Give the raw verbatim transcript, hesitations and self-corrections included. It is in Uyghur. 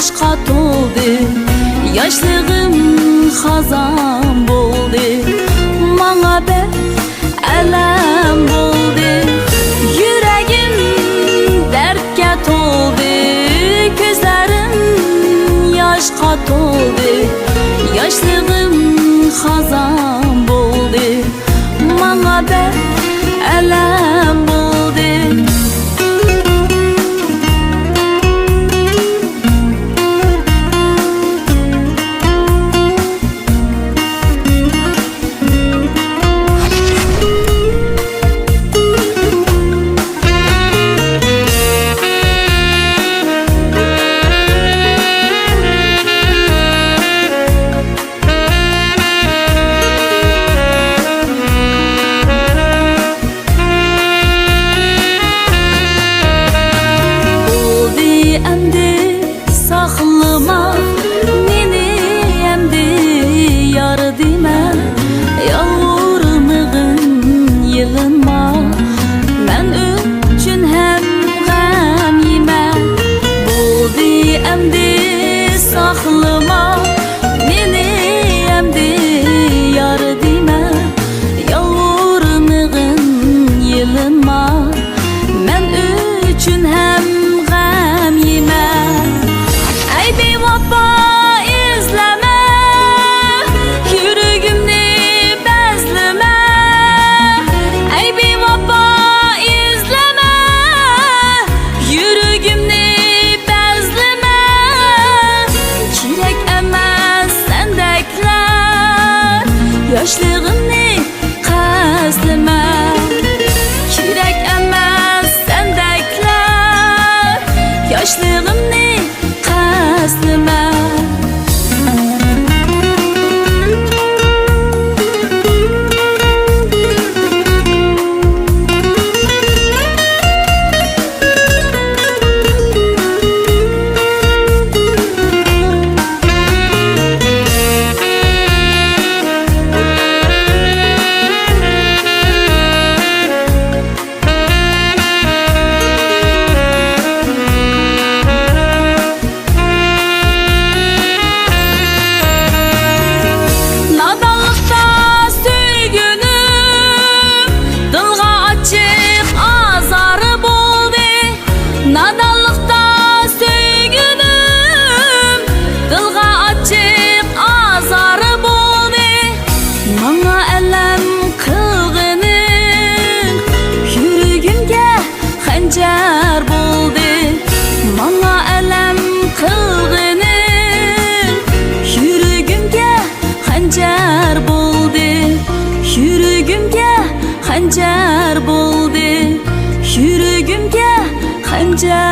ياشقا تولدى، ياشلىقىم خازان بولدى، ماڭا بەك ئەلەم بولدى. يۈرىكىم دەردكە تولدى، كۆزلىرىم ياشقا تولدى، ياشلىقىم خازان بولدى، ماڭا بەك ئەلەم بولدى. بولدى ئەمدى ساقلىما مېنى، ئەمدى يار دېمە، يالۋۇرمىغىن، يېلىنما، مەن ئۈچۈن ھەم غەم يېمە. بولدى ئەمدى ساقلىما مېنى، ئەمدى يار دېمە، يالۋۇرمىغىن، يېلىنما، مەن ئۈچۈن ھەم غەم يېمە. ئەي بىۋاپا ئىزلىمە، يۈرىكىمنى بەزلىمە. ئەي بىۋاپا ئىزلىمە، يۈرىكىمنى بەزلىمە. كېرەك ئەمەس سەندەكلەر، ياشلىقىمنى قەستلىمە. كېرەك ئەمەس سەندەكلەر، ياشلىقىمنى قەستلىمە. نادانلىقتا سۆيگىنىم دىلغا ئاچچىق ئازار بولدى. نادانلىقتا سۆيگىنىم دىلغا ئاچچىق ئازار بولدى. ماڭا ئەلەم قىلغىنىڭ يۈرىكىمگە خەنجەر بولدى. ماڭا ئەلەم قىلغىنىڭ يۈرىكىمگە خەنجەر بولدى. يۈرىكىمگە خەنجەر بولدى. يۈرىكىمگە خەنجەر